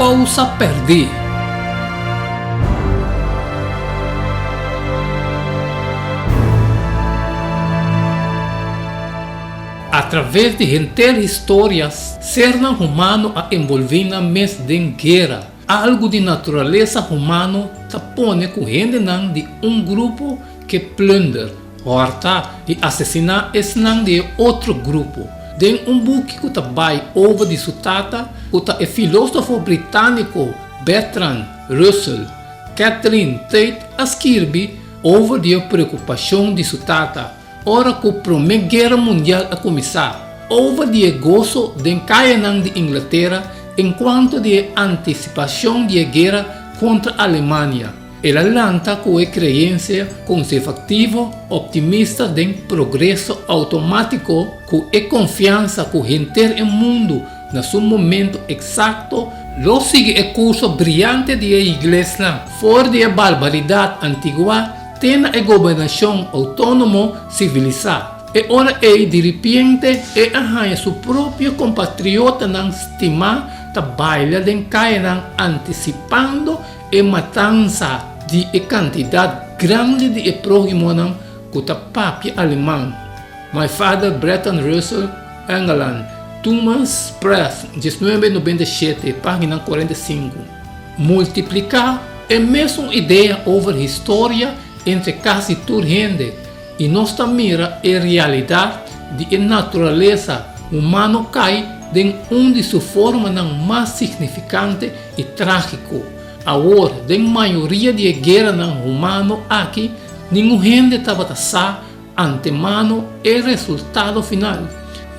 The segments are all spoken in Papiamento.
kousa pèrdí. Atraves di henter historia, sernan humano a envolví nan mes den guera. Algu di naturalesa humano ta pone ku hendenan di un grupo ke plunder, hòrta i asesiná esnan di e otro grupo. Den un buki ku ta bai over di su tata, ku ta e filósofo britániko Bertrand Russell, Catherine Tate a skirbi over di e preokupashon di su tata ora ku Promé Guera Mundial a kuminsá, over di e goso den kayanan di Inglatera enkuanto di e antisipashon di e guera kontra Alemania. El a lanta ku e kreensia konservativo optimista den progreso outomátiko ku e konfiansa ku henter e mundu na su momento eksakto lo sigui e kurso briante di e iglesnan for di e barbaridat antiguá te na e gobernashon outónomo sivilisá. E ora ei diripiente e a haña su propio kompatriotanan stimá ta baila den kayanan antisipando E matansa di e kantidat grandi di e próhimonan ku ta papia aleman. My father Bertrand Russell, Engeland, Thomas Press, 1997, página 45. Multipliká e mesun idea over historia entre kasi tur hende i nos ta mira e realidat di e naturalesa humano kai den un di su formanan mas signifikante i trágiko. Awor, den mayoria di e gueranan humano aki, ningun hende tabata sa antemano e resultado final.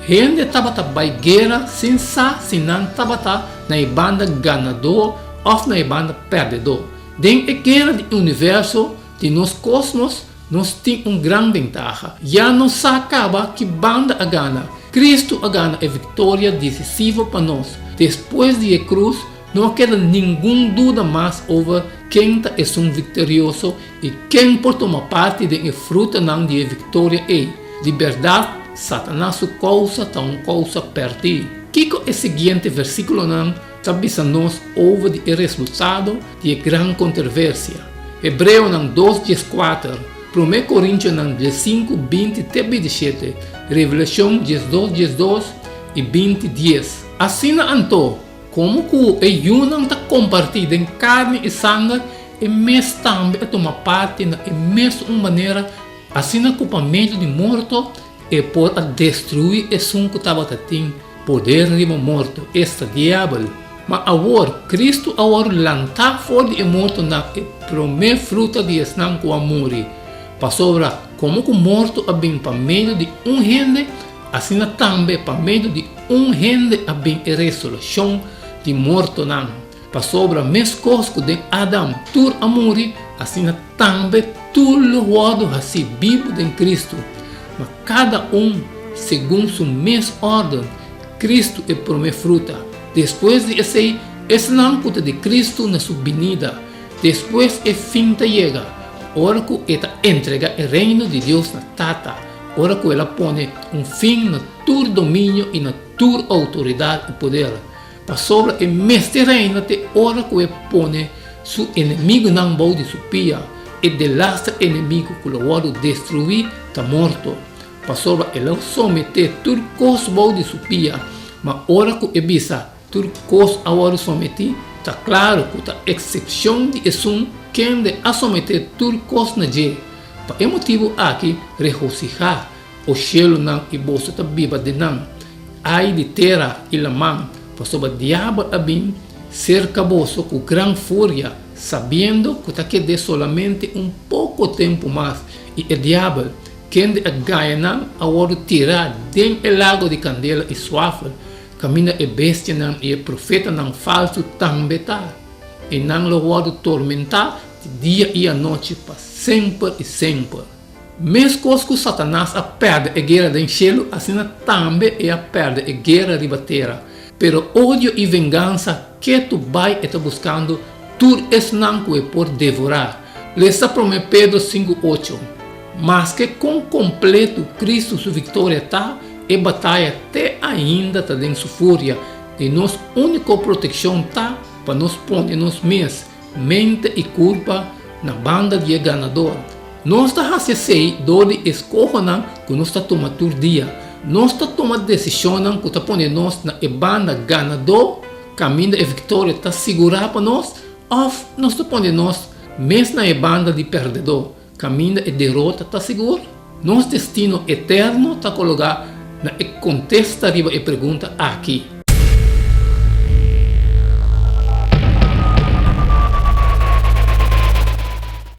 Hende tabata bai guera sin sa si nan tabata na e banda ganadó òf na e banda pèrdedó. Den e guera di universo di nos kosmos, nos tin un gran bentaha. Ya nos sa kaba ki banda a gana. Kristu a gana e viktoria desisivo pa nos. Despues di e krus, no a keda ningun duda mas over ken ta esun viktorioso i ken por tuma parti den e frutanan di e viktoria ei. Di bèrdat, Satanas su kousa ta un kousa pèrdí. Kiko e siguiente versíkulonan ta bisa nos over di e resultado di e gran kontroversia? Hebreonan dos dieskuater, Promé Korintionan diesinku 20 te 27, Revelashon 12 12 i 20 dies. Asina anto, komo ku e yunan ta kompartí den karni i sanger, e mes tambe a tuma parti na e mesun manera, asina ku pa medio di morto e por a destruí esun ku tabata tin poder riba morto, esta, Diabel. Ma awor, Kristu a wòrdu lantá for di e mortonan, e promé fruta di esnan ku a muri. Pasobra, komo ku morto a bin pa medio di un hende, asina tambe pa medio di un hende a bin e resureshon di mortonan. Pasobra meskos ku den Adam tur a muri, asina tambe tur lo wòrdu hasí bibu den Kristu, ma kada un segun su mes órden, Kristu e promé fruta, despues di esei esnan ku ta di Kristu na su binida. Despues e fin ta yega, ora ku e ta entregá e Reino di Dios na Tata, ora ku el a pone un fin na tur dominio i na tur outoridat i poder. Pasobra e mester reina te ora ku e pone su enemigunan bou di su pia. E delaster enemigu ku lo wòrdu destruí ta morto. Pasobra el a someté tur kos bou di su pia. Ma ora ku e bisa, Tur kos a wòrdu sometí, ta klaru ku ta eksepshon di esun kende a someté tur kos na dje. Pa e motibu aki regosihá, o shelunan, i boso ta biba den nan. Ai di tera i laman, pasobra diabel a bin serka boso ku gran furia, sabiendo ku ta ked'é solamente un poko tempu mas. I e diabel, kende a gaña nan, a wòrdu tirá den e lago di kandela i suafel, kaminda e bestianan i e profetanan falsu tambe ta, i nan lo wòrdu tormentá di dia i anochi pa semper i semper. Meskos ku Satanas a pèrdè e guera den shelu, asina tambe e a pèrdè e guera riba tera. Pero odio i vengansa ketu bai e ta buskando tur esnan ku e por devorá. Lesa Promé Pedro 5, 8. Maske kon kompletu Kristu su viktoria ta, e bataya te ainda ta den su furia, i nos úniko protekshon ta. pa nos pone nos mes, mente i kurpa na banda di e ganador. Nos ta hasi esei dor di eskohonan ku nos ta tuma tur dia. Nos ta tuma desishonnan ku ta pone nos na e banda ganadó, kaminda e viktoria ta sigurá pa nos, òf nos ta pone nos mes na e banda di pèrdedó, kaminda e derota ta sigur. Nos destino eterno ta kologá na e kontesta riba e pregunta aki.